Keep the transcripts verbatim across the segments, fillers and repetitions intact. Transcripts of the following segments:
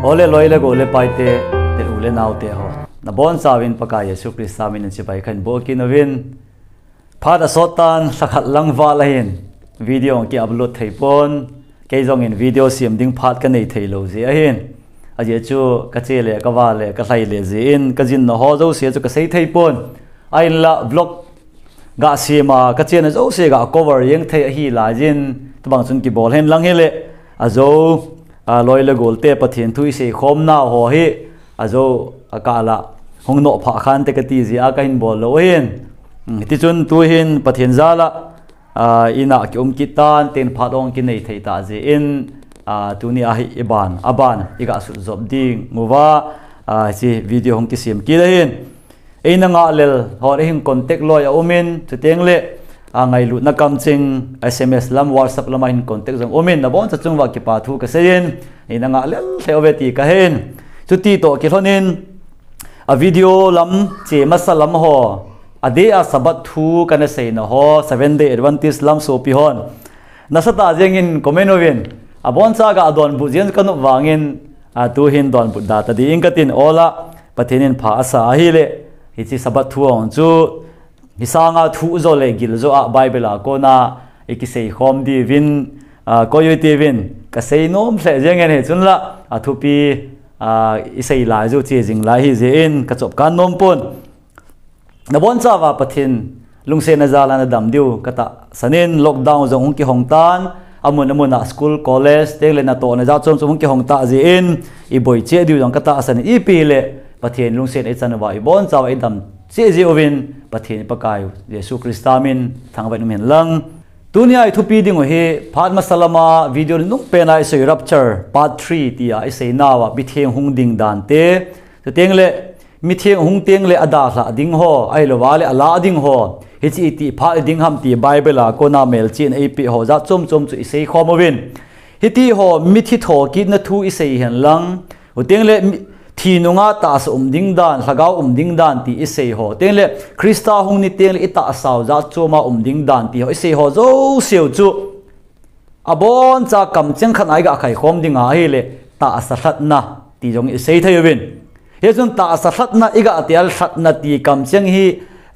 Ole loi le go le pai te, te u le nau te ho. Na bon sa vin Pakai Jesu Christa min in chibai khan bo kin vin. Phat a sot tan, sakhat lang val ahin. Video ki upload thei pon. Kei jong in video siam ding phat ka nei thei lo ji ahin. A ji chu ka che le, ka va le, ka hlai le ji in, ka jin na ho jo se chu ka sei thei pon. A in la vlog ga siam a, ka che na jo se ga cover jeng thei ahi la jin. Tabang chun ki bol hen lang hi le. A jo, a loi le gol te Pathen thu i sei khom na ho hi. A jo, a ka la. Hung no pha khan te ka ti ji a ka hin bol lo hin. Hmm, ti chun tu hin Pathen jal a. A, ina ki um kit tan, ten phat ong ki nei thei ta ji in, a, tu ni a hi i ban, a ban, i ga sut jop ding, mu va, a, si video hong ki siam ki da hin. Ei na nga lel, hor ei hin contact loi a um in, chu teng le, a, ngai lut na kam ching, S M S lam, WhatsApp lam a hin contact jong um in, na bon sa chung va ki pa thu ka sei in, ei na nga lel, hle ove ti ka hin. Chu ti to ki hlon in, a video lam, che masa lam ho, a de a Sabbath thu ka na sei na ho, Seventh Day Adventist lam sopi hon. Na sa ta jeng in comment uvin, a bon sa ga a don bu jeng ka nu vang in, a tu hin don bu da ta di in ka tin ola, Pathen in pha a sa ahi le, hi chi Sabbath thu ong chu, hi sanga thu jo le gil jo a Bible a ko na, i ki sei khom di vin, a ko yo ti vin, ka sei nom hle jeng in he chun la, a thupi, a, i sei lai ju chi jing lai hi ji in ka chop kan nom pon. Na bon sa va Pathen lungse na jal a na dam diu ka ta san in lockdown jong hung ki hong tan. A mun a mun a school, college, te le na to na ja chom chom hung ki hong ta ji in i boi che diu jong ka ta san in i pi le Pathen lungse na i chan va i bon sa va i dam che ji uvin Pathen Pakai Jesu Christa min thangvah in um hen lang. Tu ni a i thupi ding u hi, phat masa lam a video nung pen a i sei rapture part three ti a i sei na va, mitheng hung ding dan te. Chu teng le, mitheng hung teng le a da hla ding ho, a hi lo va le a la ding ho. Hi chi i ti phat ding ham ti Bible a ko na mel chin ei pi ho ja chom chom chu i sei khom uvin. Hi ti ho, mithi tho kit na thu i sei hen lang. U teng le mi-, thi nunga tahsa um ding dan, hlagau um ding dan ti i sei ho. Teng le Krista hung ni teng le i tahsa u ja chom a um ding dan ti ho i sei ho jo seu chu. A bon cha kam cheng khat a i ga khai khom ding a hi le tahsa hlatna ti jong i sei thei uvin. Hi chun tahsa hlatna i ga ti a hlatna ti kam cheng hi,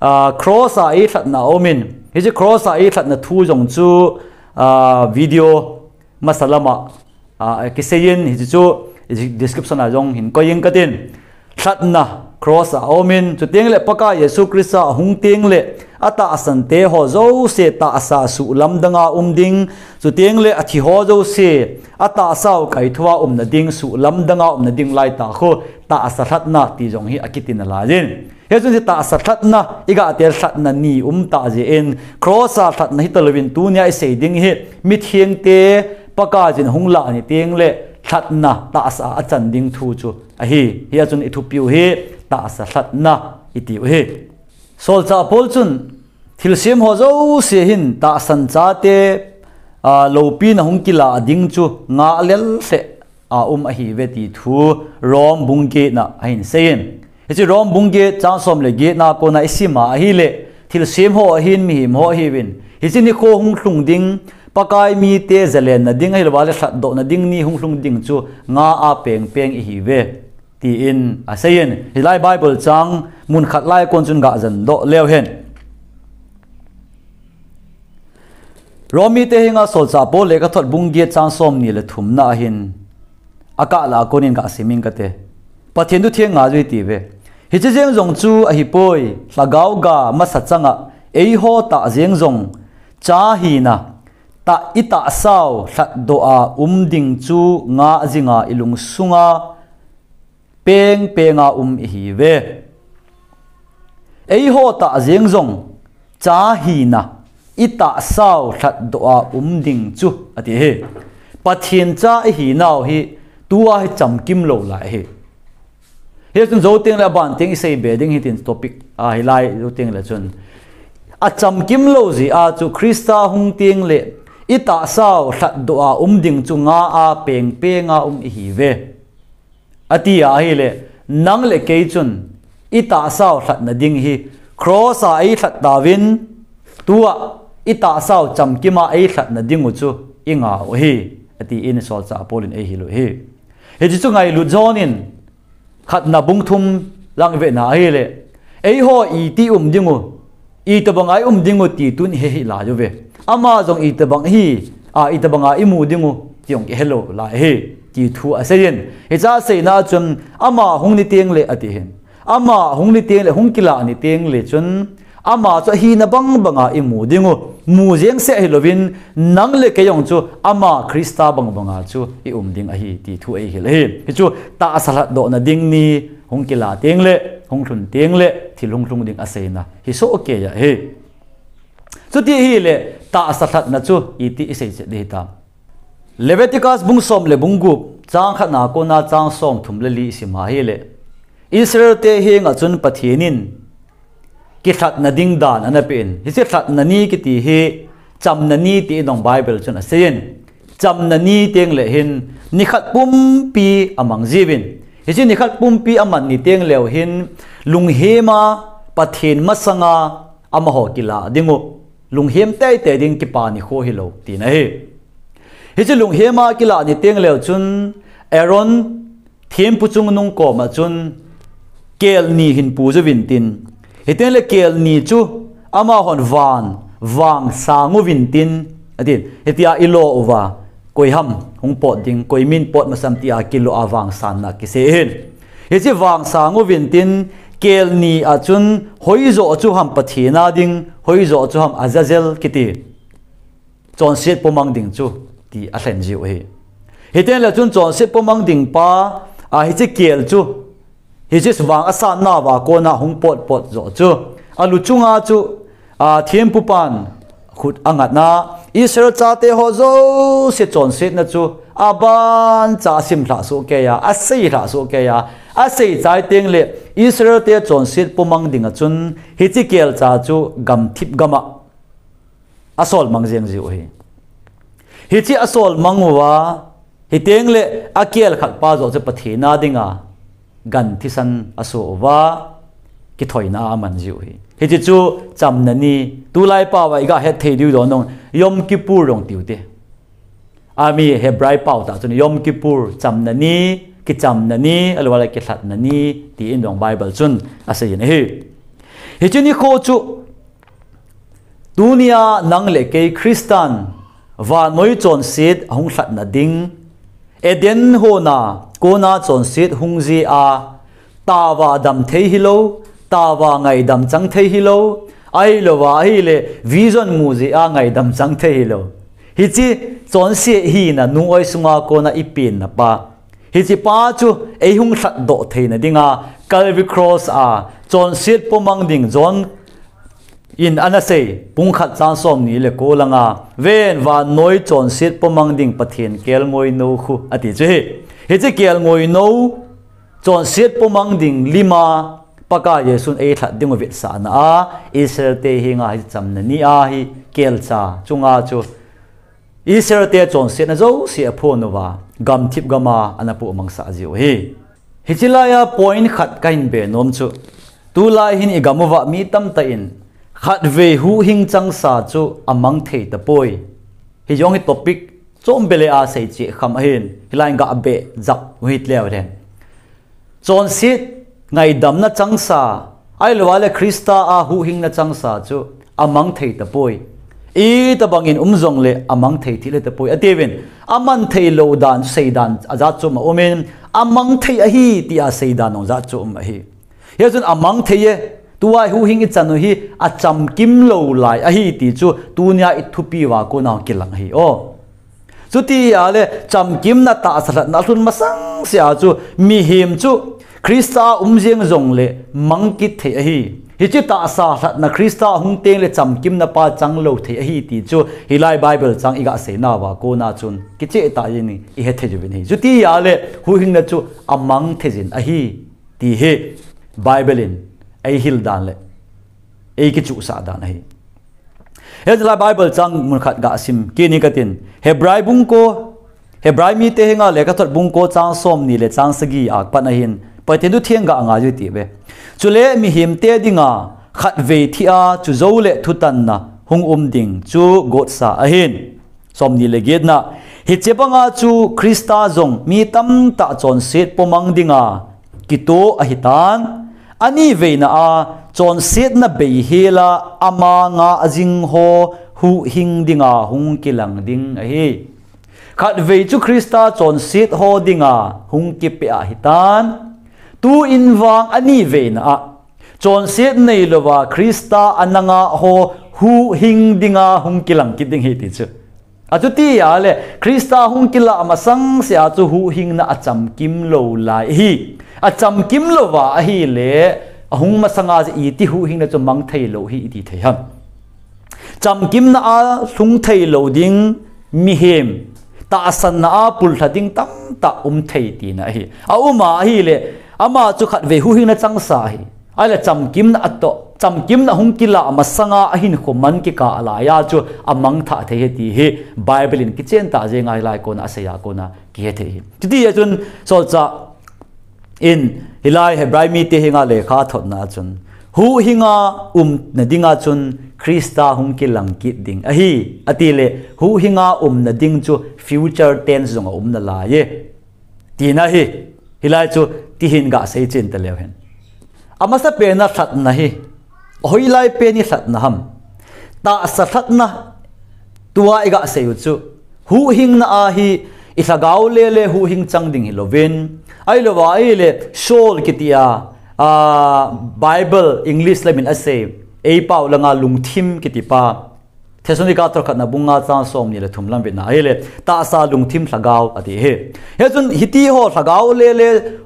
a, cross a i hlatna um in. Hi chu cross a i hlatna thu jong chu, a, video masa lam a, a, ki sei in hi chu, chu description a jong hin koi in ka tin. Hlatna cross a um in, chu teng le Pakai Jesu Krista hung teng le a tahsan te ho jo se tahsa suh lamdang a um ding, chu teng le a thi ho jo se a tahsa u kai thua um na ding, suh lamdang a um na ding lai ta khu tahsa hlatna ti jong hi a ki tin a lai in. Hi chun hi tahsa hlatna, i ga ti a hlatna ni um ta ji in, cross a hlatna hi ta lo in tu ni a i sei ding hi, mitheng te Pakai jin hung la ni teng le hlatna tahsa a chan ding thu chu ahi. Hi a chun i thupi u hi tahsa hlatna i ti u hi. Solchah Paul chun thilsem ho jo se hin tahsan cha te, a, lopi na hung ki la ding chu nga lel hle a um ahi ve ti thu Rom bung get na a hin sei in. Hi chu Rom bung get chang som le get na ko na i sim a hi le thilsem ho a hin mihem ho hi vin. Hi chu ni kho hung hlung ding, Pakai mi te zalen na ding a hi lo va le hlat doh na ding ni hung hlung ding chu nga a peng peng i hi ve. Ti in a sei in. Hi lai Bible chang mun khat lai kon chun ga zan doh leu hen. Rom mite henga Solchah Paul lekhathot bung get chang som ni le thum na a hin a kah la kon in ga sim in ka te. Pathen thu theng nga jui ti ve. Hi chi jeng jong chu a hi poi, hlagau ga masa chang a, ei ho tah jeng jong cha hi na, tah i tahsa u hlat doh a um ding chu nga jing a i lung sung a peng peng a um i hi ve. Ei ho tah jeng jong cha hi na i tahsa u hlat doh a um ding chu a ti hi. Pathen cha i hi nau hi tu a hi chamkim lo lai hi. Hi chun zo teng le a ban teng i sei be ding hi tin topic a hi lai zo teng le chun. A chamkim lo ji a chu Krista hung teng le i tahsa u hlat doh a um ding chu nga a peng peng a um i hi ve. A ti a hi le, nang le kei chun i tahsa u hlat na ding hi, cross a ei hlat ta vin, tu a i tahsa u chamkim a ei hlat na ding u chu i nga u hi, a ti in Solchah Paul in ei hil u hi. Hiche chu ngailut jonin, khatna bung thum lang vena ahile, eiho iti um dingu, itobanga i um dingu ti tun ihehi lai uve. Ama jong itobang hi, a, itobanga imu dingu ti jong kihelou lai ahi, ti thu aseiyin. Hiche aseina chun, ama hung ni tengle ati hin. Ama hung ni tengle, hung kilah ni tengle chun, ama chu ahina bangbanga imu dingu, mu jeng seh hilouvin, nang le kei jong chu ama Christa bangbanga chu i um ding ahi ti thu eihil ahi. Hichu tahsa lhatdohna ding ni, hung kilah tengle, hung lhun tengle, thil hung lhung ding aseina hi sohkei ahi. Chuti ahile, tahsa lhatna chu iti isei chet ding hitam. Leviticus bung som le bung gup, chang khatna kona chang somthum le li isim ahile, Israelte henga chun Pathen in kilhatna ding dan ana pein, hiche lhatna ni kiti hi chamna ni ti in jong Bible chun aseiyin, chamna ni tengle hin nikhat pumpi amang jiuvin, hiche nikhat pumpi aman ni tengleu hin lunghema Pathen masanga amaho kilah dingu, lunghem teitei ding kipa nikho hilou tina ahi. Hiche lunghema kilah ni tengleu chun Aaron thempu chungnung koma chun kel ni hin pu jiuvintin, hitengle kel ni chu amahon van vang sang uvintin, atin, hitia ilo uva, koiham hung pot ding, koi min pot masam tia kilo a vangsanna kisei hin. Hiche vang sang uvintin, kel ni a chun hoijo chu ham Pathen a ding, hoijo chu ham Azazel kiti chonset pomang ding chu ti alhen jiu ahi. Hitengle chun chonset pomang ding pa, a, hiche kel chu, hiche vang asanna uva kona hung potpot jo chu, alu chunga chu, a, thempupan khut angatna, Israel chate ho jouse chonsetna chu abancha asimlhah sohkei a, aseilhah sohkei a, asei chai tengle Israelte chonset pomang dinga chun hiche kelcha chu gamthip gama asolmang jeng jiu ahi. Hiche asolmang uva, hitengle akel khat pa jo chu Pathen a dinga gan thisan aso uva, kithoina aman jiu ahi. Hiche chu chamna ni, tulai pao a iga hetthei diu don jong Yom Kippur jong tiu te. Ami Hebrai pao tah chun Yom Kippur, chamna ni, kichamna ni, ahiloule kilhatna ni ti in jong Bible chun aseiyin ahi. Hiche nikho chu tunia nang le kei Christan vannoi chonset ahung lhatna ding, Eden hona kona chonset hung jia, taova damthei hilou, taova ngaidam changthei hilou, ahilouva ahile vision mu jia ngaidam changthei hilou, hiche chonset hina nung oi sunga kona ipenna pa, hiche pa chu eihung lhatdoh theina dinga Calvary Cross a chonset pomang ding John in anasei, bung khat chang somni le ko langa, ven vannoi chonset pomang ding Pathen kelngoinou khu ati chu ahi. Hiche kelngoinou chonset pomang ding lima Pakai Jesun eilhat dingu vetsahna a, Israelte henga hiche chamna ni a hi kelcha chunga chu Israelte chonsetna jouse aphon uva, gamthip gama ana pohmangsah jiu ahi. Hiche laia point khat kahin be nom chu, tulai hin igam uva mi tamtah in khatvei huhhing changsa chu amang thei tapoi. Hijong hi topic chom bele a seicheh kham ahin, hilai in gah be jap u hitleu hen. Chonset ngaidamna changsa, ahiloule Christa a huhhingna changsa chu amang thei tapoi. Itobangin um jongle amang thei thil hi tapoi atiuvin, aman theilou dan chu seidan ajat chu aumin, amang thei ahi tia seidan jong jat chu um ahi. Hijeh chun amang thei e, tua huhhing ichan u hi achamkim lou lai ahi ti chu tunia ithupi uva kona kilang ahi o. Chuti ahile chamkimna tahsa lhatna alhun masang sea chu mihem chu Christa a um jeng jongle mang kit thei ahi. Hiche tahsa lhatna Christa ahung tengle chamkimna pa changlou thei ahi ti chu hilai Bible chang iga seinauva kona chun kicheh tah in ihethei uvin ahi. Chuti ahile huhhingna chu amang theijin ahi ti hi Bible in eihil dan le eikichuhsah dan ahi. Hichelai Bible chang mun khat gasim kit ni katin, Hebrai bung ko, Hebrai mite henga lekhathot bung ko chang somni le chang sagi a pat ahin, Pathen thu theng ga ngai u hite ve. Chule mihemte dinga khatvei thia chujou le thutanna hung um ding chu gotsa ahin. Somni le getna, Hiche banga chu Krista jong mi tamtah chonset pomang dinga kito ahitan, ani veina a chonsetna beihela amanga ajing ho huhhing dinga hung kilang ding ahi. Khatvei chu Krista chonset ho dinga hung kipeh ahitan, tu in vang ani veina a chonset neilouva Krista ananga ho huhhing dinga hung kilang kit ding ahi ti chu. Achuti ahile Krista hung kilah masang sea chu huhhingna achamkim lou lai ahi. Achamkim louva ahile, ahung masanga chu iti huhhingna chu mang theilou ahi iti thei ham. Chamkimna a lhung theilou ding mihem, tahsanna a pullha ding tamtah um thei tina ahi. Auma ahile, ama chu khatvei huhhingna changsa ahi. Ahile chamkimna atoh, chamkimna hung kilah masanga ahinkho man kikah laiya chu amangthah thei ahi ti hi Bible in kichen tah jenga hilai kona aseiya kona kihe thei ahi. Chuti a chun solchah in hilai Hebrai mite henga lekha athotna a chun, huhhinga umna dinga chun Krista hung kilang kit ding ahi, atile huhhinga umna ding chu future tense jong aum nalaiye, tina ahi. Hilai chu tihin gasei chen taleu hen. Amasapen a lhatna hi, hoilai pen hi lhatna ham? Tahsa lhatna tua igasei u chu, huhhingna a hi ilhagao lele huhhing chang ding hilouvin, ahilouva ahile soul kitia, a, Bible English lamin asei, eipao langa lungthim kitipa, Thessalonica thot khatna bung nga chang somni le thum lam vetna ahile, tahsa, lungthim, lhagao ati ahi. Hichun hitiho lhagao lele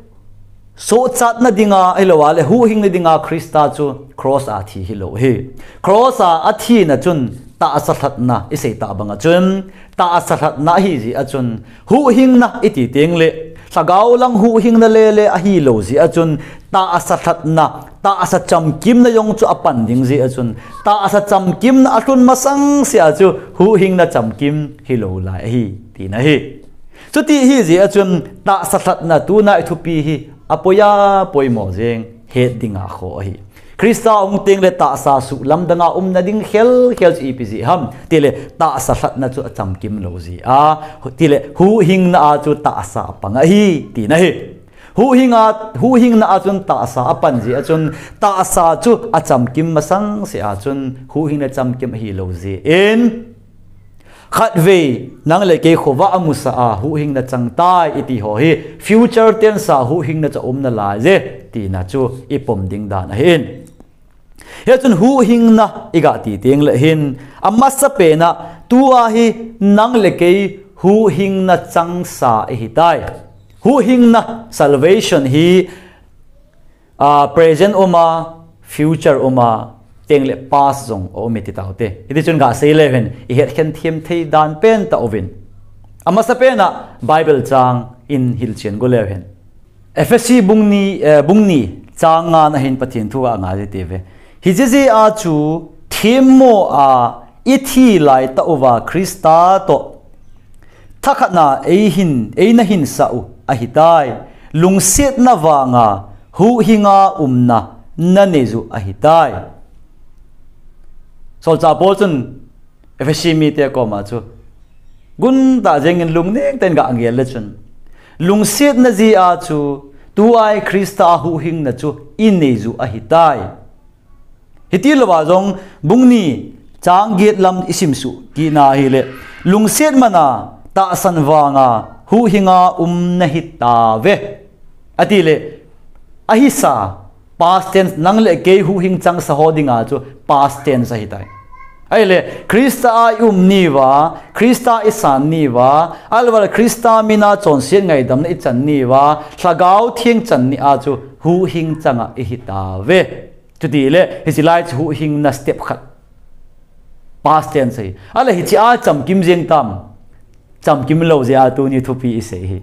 sohchatna dinga ahilouva le huhhingna dinga Krista chu cross a thi hilou ahi. Cross a athina chun tahsa lhatna isei tah banga chun, tahsa lhatna ahijeh a chun, huhhingna iti tengle lhagao lang huhhingna lele ahilou jeh a chun, tahsa lhatna, tahsa chamkimna jong chu apan ding jeh a chun, tahsa chamkimna alhun masang sea chu huhhingna chamkim hilou lai ahi, tina ahi. Chuti ahijeh a chun tahsa lhatna tuna ithupi hi apoi a poimo jeng, het dinga kho ahi. Krista hung tengle tahsa suhlamdanga umna ding khelkhel chu ipi jeh ham tile, tahsa lhatna chu achamkim lou jeh a, tile huhhingna a chu tahsa apang ahi, tina ahi. Huhhinga, huhhingna a chun tahsa apan jeh a chun, tahsa chu achamkim masang sea chun huhhingna chamkim ahilou jeh in, khatvei nang le kei khovah amusah a huhhingna changtai itiho hi future tense a huhhingna chu aum nalaiye, tina chu ipom ding dan ahin. Hichun huhhingna igati tengle hin, amasapen a tua hi nang le kei huhhingna changsa ihitai. Huhhingna, salvation hi, a, present uma, future uma, tengle past jong aum e ti taute. Hitichun gasei leu hen, ihetkhen them thei dan pentah uvin, amasapen a Bible chang in hilchen go leu hen. Ephesi bung ni, eh, bung ni chang nga na hin Pathen thu angai jite ve. Hiche jeh a chu themmo a ithi laitah uva Krista toh thakhatna eihin, eina hinsah u ahitai. Lungsetna vanga huhhinga umna nanei u ahitai. Solchah Paul chun Ephesi mite koma chu guntah jengin lungneng tah in gah ngel le chun, lungsetna jeh a chu tua hi Krista huhhingna chu inei u ahitai. Hitilouva jong bung ni chang get lam isimsuh kitna ahile, lungset mana tahsan vanga huhhinga um nahitauve, atile, ahisa, past tense, nang le kei huhhing changsa ho dinga chu past tense ahitai. Ahile, Krista a ium niuva, Krista isan niuva, ahilouleh Krista mina chonset ngaidamna ichan niuva, Lhagao Theng channi a chu huhhing changa ihitauve. Chutile, hiche lai chu huhhingna step khat, past tense ahi. Ahile, hiche a chamkim jeng tam? Chamkim lou jeh a tuni thupi isei hi.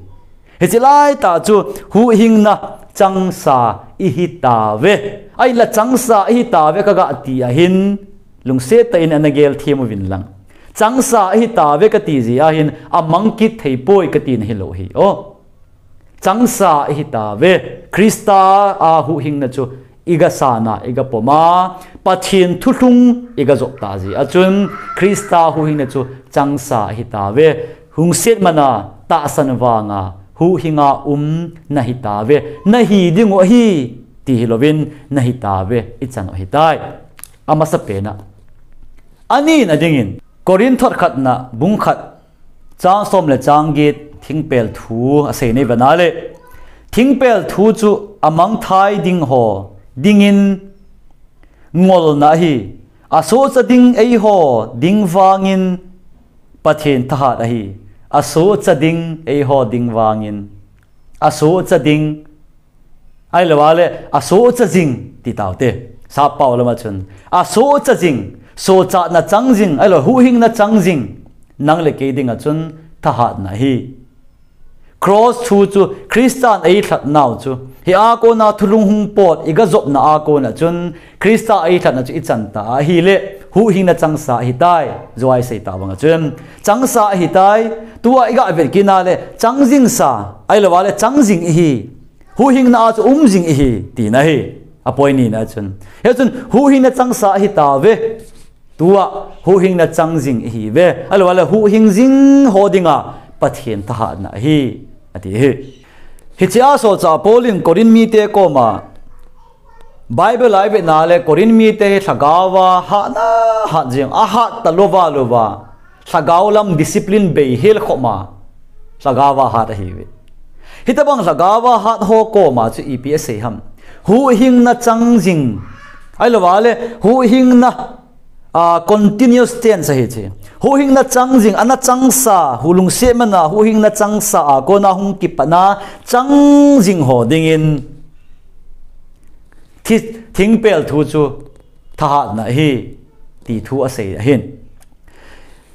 Hiche laitah chu huhhingna changsa ihitauve. Ahinla changsa ihitauve kagah ti ahin, lungset tah in ana gel them uvin lang. Changsa ihitauve kati jeh ahin, amang kit theipoi kati nahilou hi. O. Changsa ihitauve. Krista a huhhingna chu iga sana, iga poma, Pathen thulhung iga jopta jeh a chun, Krista huhhingna chu changsa ihitauve. Lungset mana tahsan vanga huhhinga um nahitauve. Nahi dingu ahi ti hilouvin nahitauve ichan u ahitai. Amasapena. Anina dingin Corinth thot khatna bung khat chang som le chang get thingpel thu asei nei vena le. Thingpel thu chu amangthai ding ho dingin ngolna ahi. Asohcha ding eiho ding vangin Pathen thahat ahi. Asohcha ding eiho ding vangin. Asohcha ding. Ahilouvale, asohcha jing ti taute. Sappao lama chun. Asohcha jing. Sohchatna chang jing. Ahilou, huhhingna chang jing. Nang le kei dinga chun thahatna ahi. Cross thu chu Christan eilhatnau chu. Hia kona thulhung hung pot iga jopna a kona chun Christa eilhatna chu ichan ta ahile huhhingna changsa ahitai. Juai sei ta banga chun. Changsa ahitai. Tua iga vet kit na le chang jingsa. Ahilouvale chang jing ihi. Huhhingna a chu um jing ihi. Tina ahi. Apoint nina chun. Hichun huhhingna changsa ahitauve. Tua huhhingna chang jing ihiuve. Ahilouvale huhhing jing ho dinga Pathen thahatna ahi. Ati hi. Hichea solchah Paul in Corinth mite koma Bible a ivet na le Corinth mite hi lhagaova hatna hat jing. Ahat talouva louva. Lhagao lam discipline bei hel khoma. Lhagaova hat ahiuve. Hitobang lhagaova hat ho koma chu ipi asei ham. Huhhingna chang jing. Ahilouvale huhhingna a continuous tense ahi chu. Huhhingna chang jing, ana changsa, hu lungset mana huhhingna changsa a kona hung kipatna chang jing ho dingin thi, thingpel thu chu thahatna ahi ti thu asei ahin.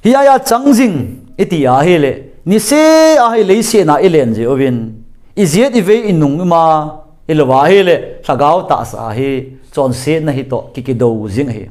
Hia chang jing iti ahile, niseh a hi leiset a ilen jiuvin, ijet ivei inung ima ilouva ahile, lhagao tahsa hi chonsetna hitoh kikidou jing ahi.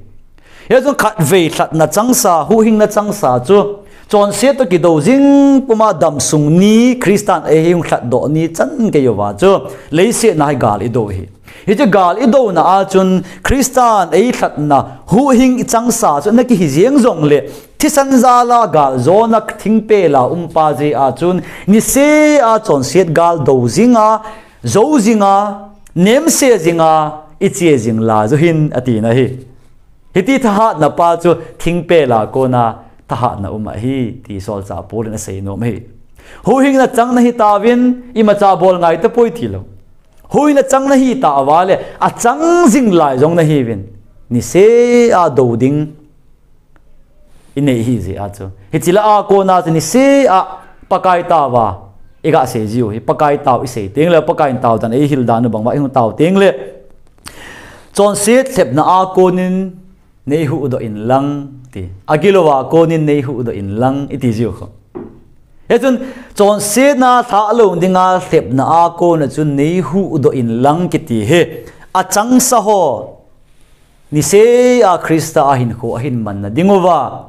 Hichun khatvei lhatna changsa, huhhingna changsa chu, chonset toh kidou jing puma damsung ni, Christan eihung lhatdoh ni chan kei uva chu, leiset a hi gal idou ahi. Hichu gal idouna a chun, Christan eilhatna, huhhing ichangsa chu, nakihi jeng jongle, thisan jala galjona thingpel a umpa jeh a chun, niseh a chonset gal dou jinga, jou jinga, nemse jinga, iche jing la ju hin atina ahi. Hiti thahatna pa chu thingpel a kona thahatna um ahi, ti solchah Paul in asei nom ahi. Huhhingna chang nahitauvin, imacha bol ngai tapoi tilou. Huhhingna chang nahitauva le, achang jing lai jong nahiuvin. Niseh a dou ding inei ahi jeh a chu. Hiche lah a kona chu niseh a Pakai tao a iga sei jiu hi. Pakai tao isei tengle, Pakai in tao dan eihil dan u bang uva ihung tao tengle. Chonset lhepna a konin neihuhdoh inlang ti. Agilouva konin neihuhdoh inlang iti jiu kho. Hichun chonsetna lhahlou dinga lhepna a kona chun neihuhdoh inlang kiti hi. Achangsa ho. Niseh a Christa a hinkho ahin manna dinguva,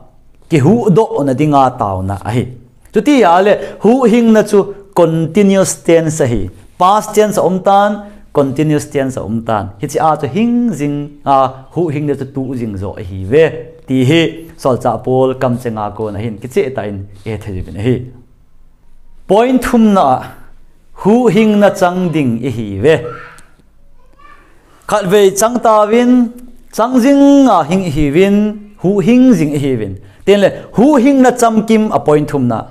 kihuhdohna dinga taona ahi. Chuti ahile, huhhingna chu continuous tense ahi. Past tense aumtan, continuous tense aumtan. Hichea chu hing jing a, huhhingna chu tu jing jo ahiuve. Ti hi, solchah Paul kamchenga kona hin kicheh tah in ihethei uvin ahi. Point thumna a, huhhingna chang ding ihiuve. Khatvei chang tauvin, chang jinga hing ihiuvin, huhhing jing ihiuvin. Tengle, huhhingna chamkim a point thumna,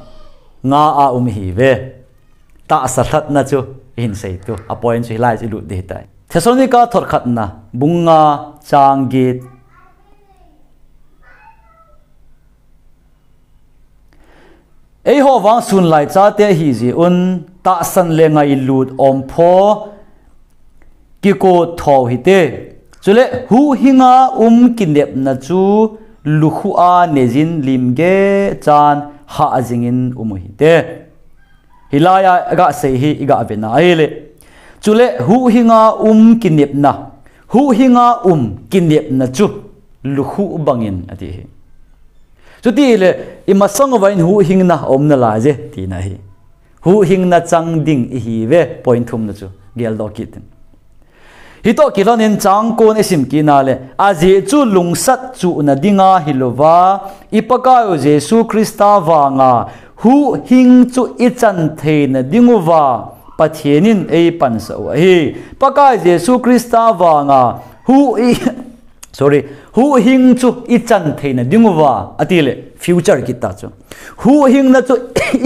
nga a um ihiuve. Tahsa lhatna chu, ihin seitu, a point chu hilai chu ilut ding ahitai. Thessalonica thot khatna, bung nga chang get. Eiho vang sunlai chate ahijeh un, tahsan le ngailut ompho, kikot tho hite. Chule huhhinga um kinepna chu lukhuh a nejin limgeh chan hah jingin um uhite. Hilai a iga sei hi iga vena ahile. Chule huhhinga um kinepna, huhhinga um kinepna chu lukhuh bangin ati hi. Chutile, imasang uva in huhhingna aum nalaiye, tina ahi. Huhhingna chang ding ihiuve, point thumna chu, geldoh kit in. Hitoh kilhonin chang kon isim kit nale, ajeh chu lungsat chuhna dinga hilouva, i Pakaiu Jesu Christa vanga, huhhing chu ichan theina dinguva Pathen in eipansah u ahi. Pakai Jesu Christa vanga huhhing, sorry, huhhing chu ichan theina dinguva atile future kiti chu. Huhhingna chu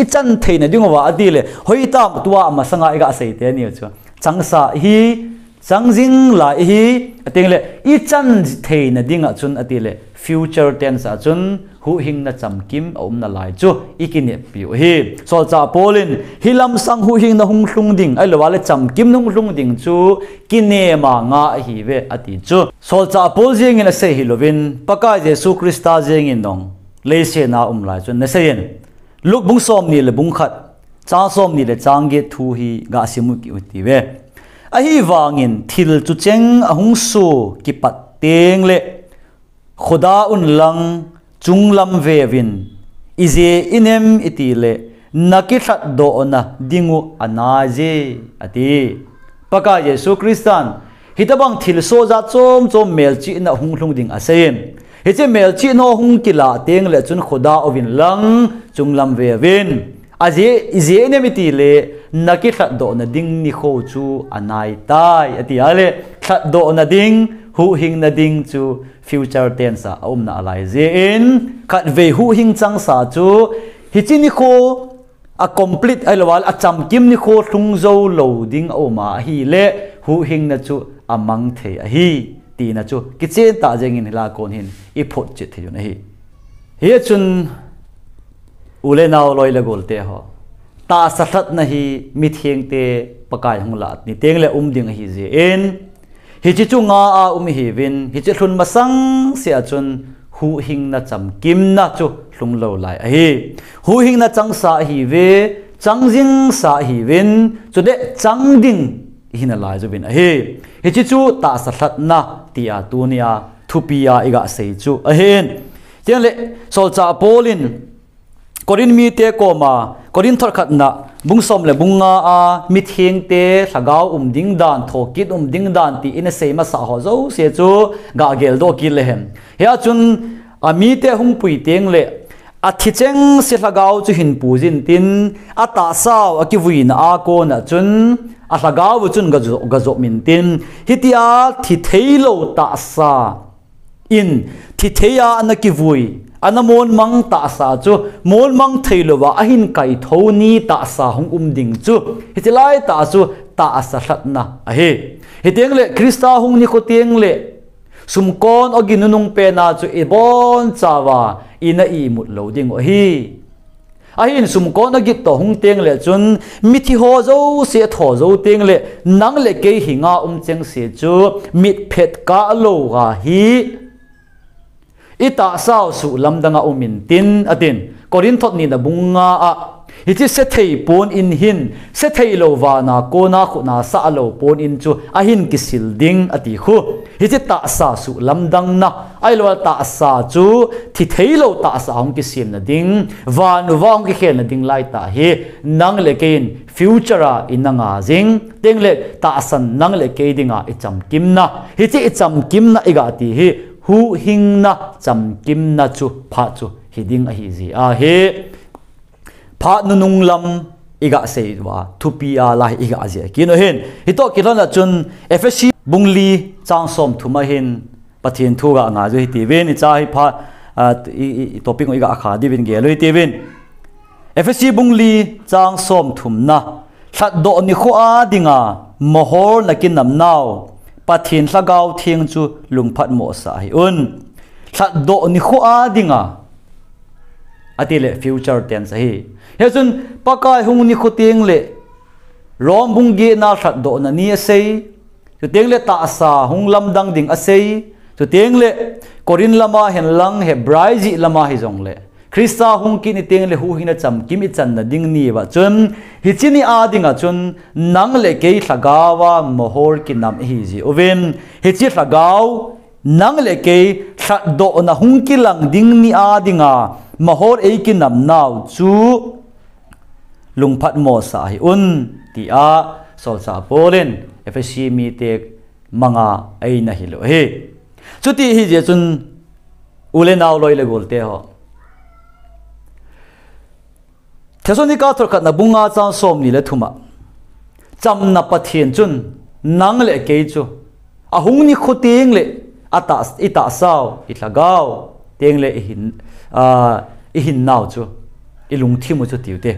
ichan theina dinguva atile hoitam tua masanga iga seite ni chu. Changsa hi, changjing lai hi, atengle ichan theina dinga chun atile future tense a chun huhhingna chamkim aumna lai chu ikineppiu ahi. Solchah Paul in hilamsang huhhingna hunglhung ding, ahilouvale chamkim hunglhung ding chu kinema nga ahiuve ati chu. Solchah Paul jengin asei hilouvin, Pakai Jesu Christa jengin dong leiset a um lai chun naseiyin. Luke bung somni le bung khat, chang somni le chang get thu hi gasim u kitiuve. Ahivangin thil chucheng ahung soh kipat tengle khoda unlang chunglam veuvin, ije inem itile nakilhatdohna dingu anaiye ati. Pakai Jesu Christan hitobang thilsoh jat chom chom melchihna hunglhung ding aseiyin. Hiche melchihna hung kilah tengle chun khoda uvin lang chunglam veuvin. Aje, ije inem itile nakilhatdohna ding nikho chu anaitai ati. Ahile lhatdohna ding, huhhingna ding chu future tense a aumna alai jeh in, khatvei huhhing changsa chu hiche nikho acomplete ahilouvale achamkim nikho lhung jou lou ding auma ahile huhhingna chu amang thei ahi tina chu kichen tah jengin hilai a kon hin iphotchet thei un ahi. Hichun u le nao loi le golte ho, tahsa lhatna hi mithengte Pakai hung lah ni tengle um ding ahi jeh in, hiche chu nga a um ihiuvin, hiche lhun masang sea chun huhhingna chamkimna chu lhung lou lai ahi. Huhhingna changsa ahiuve, changjingsa ahiuvin, chule chang ding ihina lai jouvin ahi. Hiche chu tahsa lhatna tia tunia thupia iga sei chu ahin. Tengle Solchah Paul in Corinth mite koma, Corinth thot khatna bung som le bung nga a mithengte lhagao um ding dan, thokit um ding dan ti in asei masa ho jouse chu ga geldoh kit le hen. Hia chun amite hung pui tengle athi chengse lhagao chu hin puijin tin, atahsau akivuina a kona chun alhagao chun gajop, gajop intin, hitia thi theilou tahsa in, thi thei a ana kivui, ana monmang tahsa chu, monmang theilouva ahin kaithou ni tahsa hung um ding chu, hiche laitah chu tahsa lhatna ahi. Hitengle Christa hung nikho tengle sumkon ogin nunung pena chu ibonchauva ina imut lou dingu ahi. Ahin sumkon ogin toh hung tengle chun mithi ho jouse tho jou tengle nang le kei hinga um chengse chu mitphet kah louva hi itahsau suhlamdanga um intin atin. Corinth thot nina bung nga a, hiche sethei pon in hin, sethei lou vana kona khutna sah lou pon in chu ahin kisil ding ati khu. Hiche tahsa suhlamdangna, ahilouleh tahsa chu thi theilou tahsa hung kisemna ding, van uva hung kikhelna ding laitah hi, nang le kei in future a ina nga jing, tengle tahsan nang le kei dinga ichamkimna. Hiche ichamkimna iga ti hi, huhhingna chamkimna chu phat chu hiding ahi jeh ahi. Phat nunung lam iga sei uva, thupi a lai iga jih kit u hin. Hitoh kilhon a chun Ephesi bung li chang som thum a hin Pathen thu ga ngai u hitiuvin, icha hi phat, a, i, i, i topic iga kha diuvin gel u hitiuvin. Ephesi bung li chang som thumna, lhatdoh nikho a dinga mohor na kinam nau, Pathen Lhagao Theng chu lungphat mohsah hih un. Lhatdoh nikho a dinga, ati le future tense ahi. Hichun Pakai hung nikho tengle, Rom bung getna lhatdohna ni asei, chutengle tahsa hung lamdang ding asei, chutengle Corinth lama henlang Hebrai jih lama hijongle, Christa hung kit ni tengle huhhingna chamkim ichanna ding ni uva chun, hiche ni a dinga chun nang le kei lhagao a mohor kinam ihi jeh uvin, hiche lhagao nang le kei lhatdohna hung kilang ding ni a dinga mohor eikinam nau chu lungphat mohsah hih un, tia Solchah Paul in Ephesi mite manga eina hil u ahi. Chuti ahi jeh chun u le nao loi le golte ho, Thessalonika thot khatna bung nga chang somni le thum a, chamna Pathen chun nang le kei chu ahung nikho teng le ata, i tahsau, i lhagao teng le i hin, a, i hinnau chu, i lungthim u chu tiu te.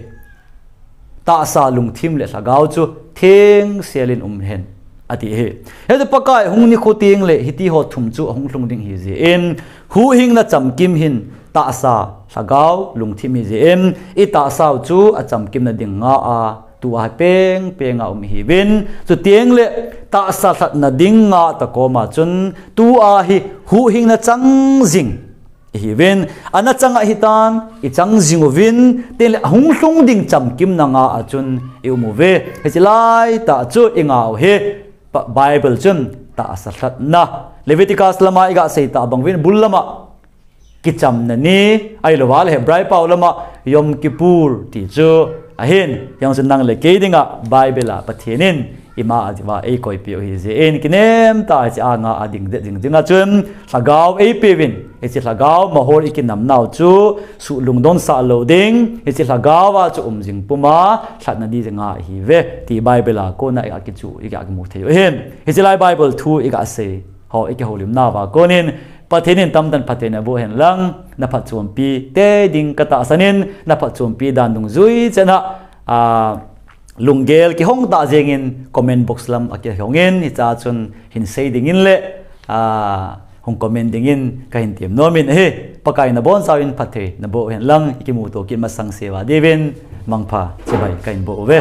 Tahsa, lungthim le lhagao chu thengsel in um hen, ati hi. Hiti Pakai hung nikho teng le hiti ho thum chu ahung lhung ding hi jeh in, huhhingna chamkim hin tahsa, lhagao, lungthim hi jeh in, i tahsau chu achamkimna ding nga a, tua hi pengpeng a um hi uvin, chuteng le tahsa lhatna ding nga ta koma chun, tua hi huhhingna chang jing i hi uvin, ana chang ahitan, i chang jing uvin, teng le ahung lhung ding chamkimna nga a chun i um uve. Hiche lai tah chu i nga u hi, Pa-, Bible chun tahsa lhatna. Leviticus lama i ga sei ta bang uvin, bul lama kichamna ni, ahilou le Hebrai pau lama Yom Kippur ti chu ahin, hiche chu nang le kei dinga Bible a Pathen in ima a diuva eikoipeh u hi jeh in, kinem tah a hiche a nga a ding det jing jing a chun, lhagao eipeuvin, hiche lhagao mahol i kinamnau chu suh lungdon sah lou ding, hiche lhagao a chu um jing puma lhatna ding jing ahi uve, ti Bible a kona i ga kichu, i ga kimu thei u ahin. Hiche lai Bible thu i ga sei ho i kihoulimna uva konin, Pathen in tamtah in phatthei naboh hen lang, na phatchompi tei ding ka tahsan in, na phatchompi dan dungjui chan a, a, lunggel kihong tah jeng in comment box lam a kihong in, hiche a chun hin sei ding in le, a, hung comment ding in ka hin tem nom in ahi. Pakai in nabonchauvin phatthei naboh hen lang, i kimuto kit masang uva, David, mangpha, chibai ka hin boh uve.